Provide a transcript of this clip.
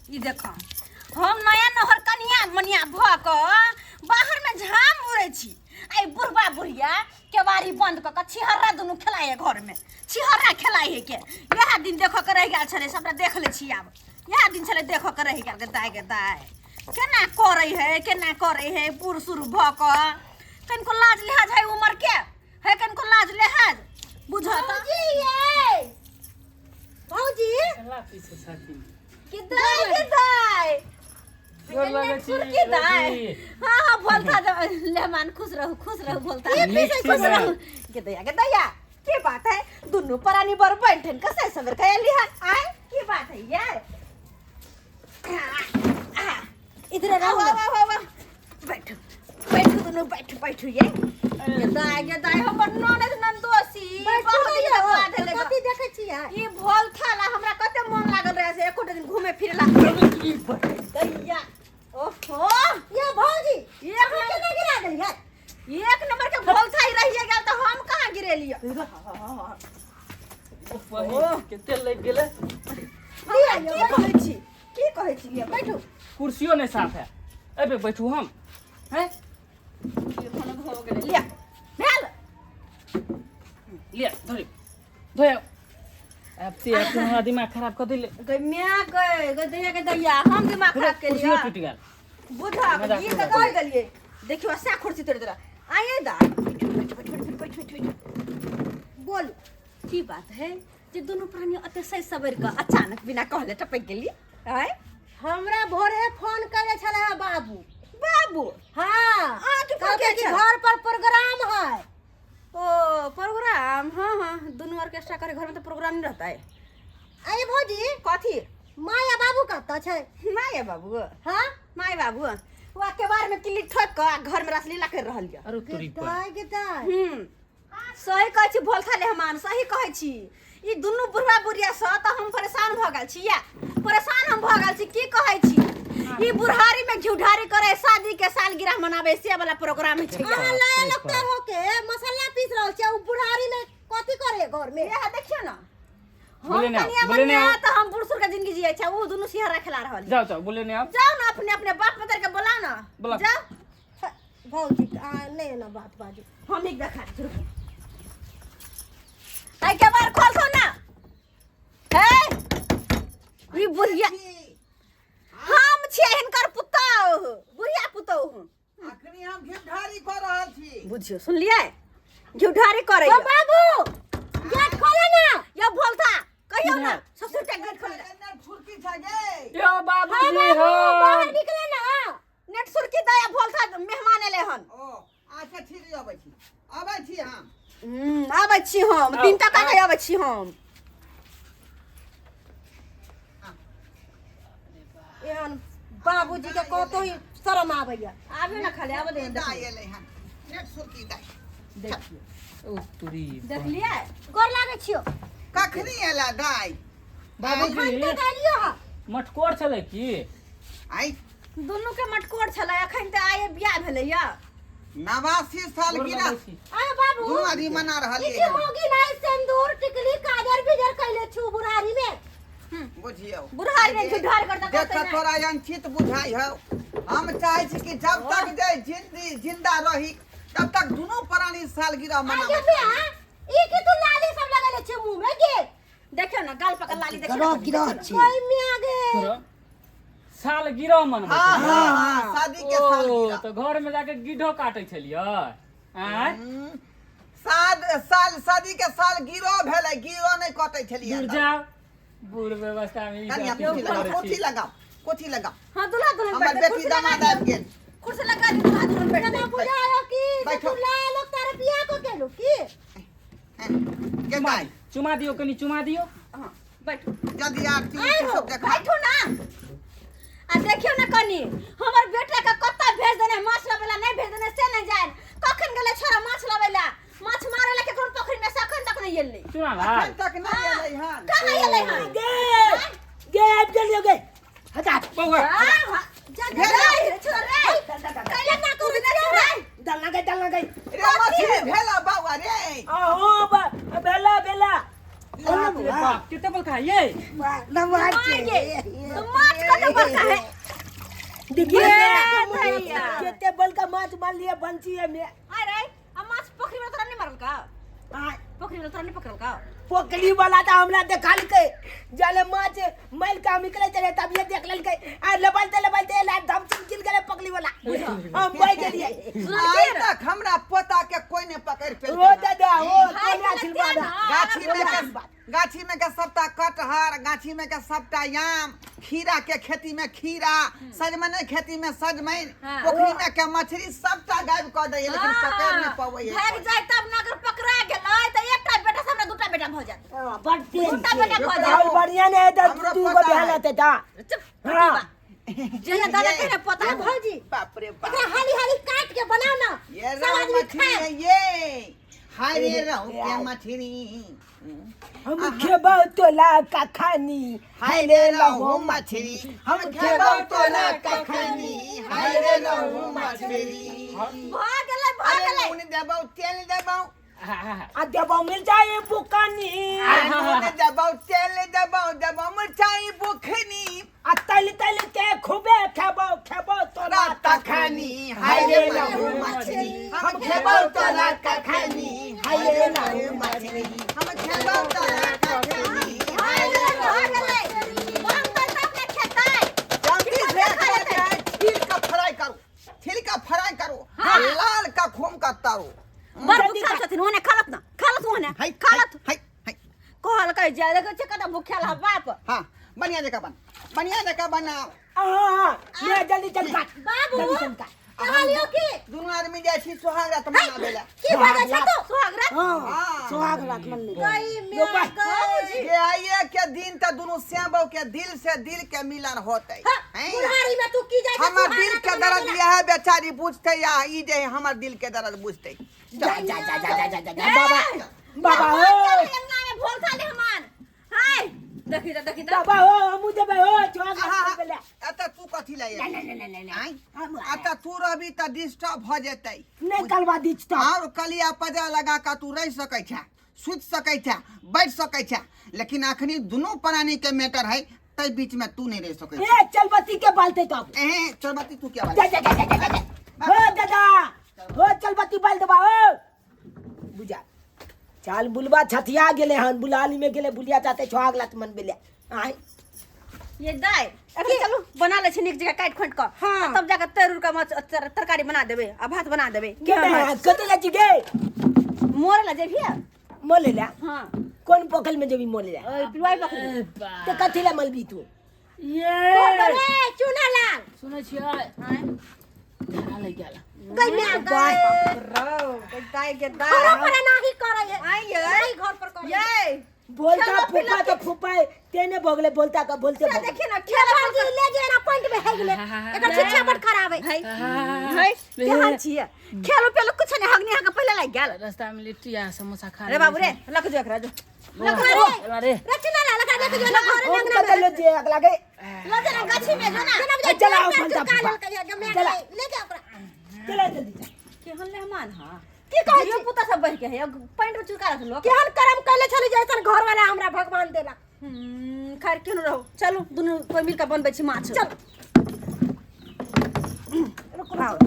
ई देखो हम नया नहर कनिया मनिया भऽ कऽ बाहर में झाम उड़ै छी आ ई बुढ़बा बुढ़िया केवाड़ी बंद कऽ कऽ छिहर्रा दुनू खेलाइ है घर में छिहर्रा खेलाइ है के इएह दिन देखऽ के रहि गेल छलै सबटा देख लै छी आब इएह दिन छलै देखऽ के रहि गेल गे दाय गे दाय केना करै है केना करै है बूढ़ सूढ़ भऽ कऽ कनिको लाज लिहाज है उमर के है कनिको लाज लिहाज बुझऽ तऽ भौजी ये भौजी चला पीछे छथिन कि दाय के दाय गोर लगै छी, सुरकी दाय रोटी। हाँ हाँ बोलता लेहमान खुश रहू खुश रहू बोलता नीक छी खुश ने। रहू के दैया के दैया के बात है दुनू प्राणी बर बैठन कसे सबर कयली हन आय की बात है यार इधर आओ रहू आओ आओ आओ बैठो बैठो दुनू बैठो बैठो ये के दाय हमर ननद ननदोसी बैठू बहुत ने दिन यौ, बाद हेले कथी देखै छियै ई भोल थाला हमरा कते मन लागल रहे से एको दिन घूमे फिरे ला दैया ओहो ये भौजी एक अहाँ केना गिरा देलियै एक नंबर के भोल थाई रहिए गेल तऽ हम कहाँ गिरेलियै ओ कते लागि गेलै हमरा की कहै छी की कहै छी लिअ बैठू कुर्सियो नहि साफ है एबे बैठू हम हैं फोन भऽ गेलै लिअ भेल लिअ धरि धोया आब से आब हमरा दिमाग खराब कऽ देले गै माय गै गै दैया गै दैया हम दिमाग खराब कुर्सियो केलियै टूटि गेल बुझा मजाक ई तऽ मजाक। कहि देलियै देखियौ सएह कुर्सी तोड़ि देलक आइए दा बैठू बैठू बैठू बैठू बैठू बैठू बोलू की बात है जे दुनू प्राणी अते सही सबर कऽ अचानक बिना कहले टपकि गेली आय हमरा भोरे फोन कयने छलै हँ बाबू बाबू हाँ अहाँके फोन कहलकै केने कि छल? घर पर प्रोग्राम है ओ प्रोग्राम हाँ हाँ दुनू ऑर्केस्ट्रा करे घर में तो प्रोग्राम नहीं रहता है अरे भौजी कथी माय आ बाबू कतऽ छै माय बाबू हाँ माय बाबू वह के बार में किल्ली ठोक कऽ आ घर में रसलीला कर रहल यऽ अरे तोरी पर दाय गे दाय हम्म सही कहै छी भोलथा लेहमान सही कहै छी ई दुनू बुढ़वा बुढ़िया सँ तऽ हम परेशान भऽ गेल छी या परेशान हम भऽ गेल छी की कहै छी ई बुढ़ारी में घिउढारी करे शादी के सालगिरह मनावे से वाला प्रोग्राम छै अहाँ नया लगता हो के मसाला पीस रहल छी उ बुढ़ारी में कथी करे घर में इएह देखियौ ना हम बोले ना, कनिया बोले ना। मनिया तऽ हम बुढ़ सुर के जिंदगी जियै छै ओ दुनू सिहरा खेला रहल छै जाओ जाओ बोले ने आप जाओ ना अपने अपने बाप मदर के बोलाओ ना बोलाओ। जाओ भौजी आ नहीं ना बात बाजू हम एक देखा दै छी ताई के बार खोल ना हे ई बुढ़िया हम छियै हिनकर पुतौह बुढ़िया पुतौह अखनी हम घिढारी कऽ रहल छी बुझियो सुनलियै घिउढारी करै ओ बाबू गेट खोले ना यो बोलता कहियो ना ससुर के गेट खोले नेट छुरकी छै गे यो हाँ बाबूजी बाबू हो बाहर निकले ना नेट सुरकी दया बोलता मेहमान एले हन ओ अच्छा ठीक है अबै छी अबै छी हम आबै छी हम दिन तक आबै आबै छी हम एहन बाबूजी के कतौ ही शरम आबैया आबे ना खाली आबे दे दाइ एलै हन नेट सुरकी दाइ देखियो ओ तोरी देखलियै गोर लागै छियो कखनी एला दाइ बाबूजी हम तऽ एलियो हँ मटकोर छलै की आइ दुनू के मटकोर छलै अखन तऽ आये बियाह भेलैया 89 साल गोर गिरा लगै छी। आ बाबू दुनू आदमी मना रहल ई की मौगी नाइ सिंदूर टिकली काजर बिजर कैले छु बुढ़ारी में बुझियौ बुढ़ारी में झुठार करता देख करते तोरा अंचित बुझाइ हौ हम चाहै छी कि जब तक जे जिंदी जिंदा रही तब तक दुनू प्राणी सालगिरह आगे मनाबै बे ई की तू लाली सब लगेले छु मुंह में गे देखियो ना गाल पकड़ लाली देखियो गिरह गिरह छी कोई में आगे करो। साल गिरह मनबै हाँ छलियै। हाँ हाँ शादी के ओ सालगिरह तऽ घर में जाके गिढो काटै छलियै आँय साल साल शादी के साल गिरो भेलै गिरो नहि कटै छलियै दूर जाओ बूढ़ व्यवस्था में ई कनिया सब कोठी की लगाओ करै कोठी छी लगाओ कोठी लगाओ हां दुल्हा दुल्हन हमर बैठ बेटी दामाद आबि गेल कुर्सी लगा दी दुल्हा दुल्हन बैठ जना बुझायो कि से बैठो। तू लालो तारे बियाह को केलु की हैं, के दाइ चुमा दियौ कनि चुमा दियौ हां बैठो जल्दी आरती आइ उरती हो, सब देखा बैठो ना आ देखियो ना कनी हमर बेटा के कत्ता भेज देने माछ लबै ला नहीं भेज देने से नहीं जाए कखन गेलै छोरा माछ लबै ला माछ मारे ला केकरो पोखरि में से अखन तक नहीं एलै चुना भाई अखन तक नहि एलै हन कहाँ एलै हन गे गे आबि गेलियो गे हटा बौआ हाँ, जा जा रे छोरा रे कैला ना करू रे डालना गई डालना गई रे मछली भेला बौआ रे आहो बेला बेला बाप रे बाप कते बड़का ये नमहर मार छै गे तो माछ कते बड़का बड़का है। देखिए ये भैया। केते बड़का माछ मार लिया बंसी है में। अरे आ माछ पोखरी में तोरा नहीं मारल का? आ, पोखरी में तोरा नहीं पकड़ल का? पोखरी वाला था हमरा देखलकै, जले माछ माइल का निकले चले तब ये देख लेलकै आ लबलते लबलते ला धम चिमकिल गेलै पकली वाला, हम बह गेलियै। आइ तक हमरा पोता के कोई नहीं पकड़ ओ पेलकै। दादा ओ भाई तोरा के आशीर्वाद लगते ना। गाछी में के, गाछी में के सबटा कटहर, गाछी में के सबटा आम, खीरा के खेती में खीरा, सजमनि के खेती में सजमनि, हाँ। पोखरी में के मछली सबटा गायब कऽ दैए, लेकिन पकड़ नहीं पबै है। भाग जाय तब ना, अगर पकड़ा गेलै त एकटा बेटा से हमरा दूटा बेटा भऽ जायत। हां, बड़ तेज दूटा छै। बेटा भऽ जायत। और बढ़िया नहीं है तो हमरो तू गो पता बियाह है। लेते ता। चुप। हाँ। जहिया दादा के ना पता है भौजी, बाप रे बाप। एकरा हाली हाली काट के बनाओ ना, ये सब रहु आदमी मछली खाए। है ये, हाय रे रहु के मछली। हम खेबो तोला का खानी, हाय रे रहु मछली, हम खेबो तोला कखनी, हाय रे रहु मछली। भऽ गेलै, भऽ अरे गेलै। नून देबौ, तेल देबौ। आ देबो मिल जाए बुकानी। आ नून देबौ, तेल देबौ, देबौ मिरचाई बुखनी। आ तल तल के खूबे खेबो खेबो तोला तखनी, हाय रे रहु मछली, हम खेबौ तोला कखनी, हाय रे रहु मछली, हम खेबौ तोला कखनी, भऽ गेलै, भऽ गेलै। बनतै तब ने खेतै। जल्दी से खा जाए, छील का फ्राई करो, छील का फ्राई करो, लाल का खूम का तरो। बड़ भूखल छथिन, ओने खालत ना, खालत ओने हाय खालत। हाय हाय। कहलकै जे देखै छियै कतऽ भूखल है बाप। हाँ, बढ़िया जगह बन, बढ़िया जगह बनाओ। हां, ले जल्दी चल काट। बाबू, जल्दी चल काट। कहलियो की दुनू आदमी जाइ छी सोहाग रात मनाबै लए। की भऽ जाइ छै तू? सुहागरात। हां, हाँ। सुहाग रात मन ले गई लो म्या बाय। गई। ये आइए के दिन त दुनू श्याम के दिल से दिल के मिलन होतै। हाँ, हैं? बुढ़ारी में तू की जाइ छै? हमर सुहाग दिल रात के मनाबै दर्द लए? यह बेचारी बुझतै या ई जे हमर दिल के दर्द बुझतै। जा जा जा जा जा जा जा बाबा बाबा हो। अंगना में भोल थाले हमान। हाय देखी त, देखी त। बाबा हो, हमू देबै हो सुहाग रात मनबे ले। एतऽ तू कथी लए ना ना ना ना ना। आँय? हम एतऽ तू रहबी तऽ डिस्टर्ब भऽ जेतै। नहीं कलवा दिच तो। और कलिया पजा लगा कऽ तू रहि सकै छे, सुति सकै छे, बैठ सकै छे, लेकिन अखनी दुनू प्राणी के मैटर है, तै बीच में तू नहीं रह सकै छे। ए चलबत्ती के बालते तब। ए चलबत्ती तू क्या जा बात? जा जा जा जा जा। हो दादा हो, चलबत्ती बाल देबा हो। बुझा चाल बुलबा छथिया गेले हन, बुलाली में गेले बुलिया चाते सुहाग रात मनबे ले। आय ये दाय अखन चलू बना ले छी नीक जगह काटि खोंटि कऽ। हाँ। तब जाके तैर उर के माछ तरकारी बना देबै आ भात बना देबै। के कतऽ जाइ छी गे? मोरे ला जेबही? मोले ला? हाँ। कोन पोखल में जेबी मोले ला? ओइ पिलुआइ पोखरि। ते कथी ला मलबी तू? ये अरे चूना लाल सुनै छियै? आँय। धारा लागि गेल। गई म्या गई। रौ दाय के दाय। घरो पर नाही करै है। आँय यै। नहीं घर पर करै है। यै बोलता खेलो फूफा पिलो। तो फूफा तेने भोगले बोलता का बोलते से भोगले। देखी ना ये खेला। भौजी ले जे ना पॉइंट में है गेले, एकर शिक्षा बड़ खराब है। है है, केहन छियै? खेलो पेलो कुछ नहीं, हगनी हग पहिले लागि गेल। रास्ता में लिट्टी आ समोसा खा। रे बाबू रे, लक जो एकरा जो। लगा रे रे, रे चूना लाल लगा देख जो ना घरे हम में अंगना कतऽ में ले जे अगला गे। ल जना गाछी में जो ना। जना बुझाइ चला आओ पैर बोलता चुका फूफा। लेलकै, ये म्या चला। गई, ले जा ओकरा। चला जल्दी चल। केहन मेहमान हां? की कहै धियो छी? पुता सब बढ़ के है, पैंट में चुका रख लोग। केहन कर्म कैले छली जे ऐसन घर वाला हमरा भगवान देला। खैर केहन रहो, चलू दुनू कोई मिलके बनबै छी माछ। चल। आओ।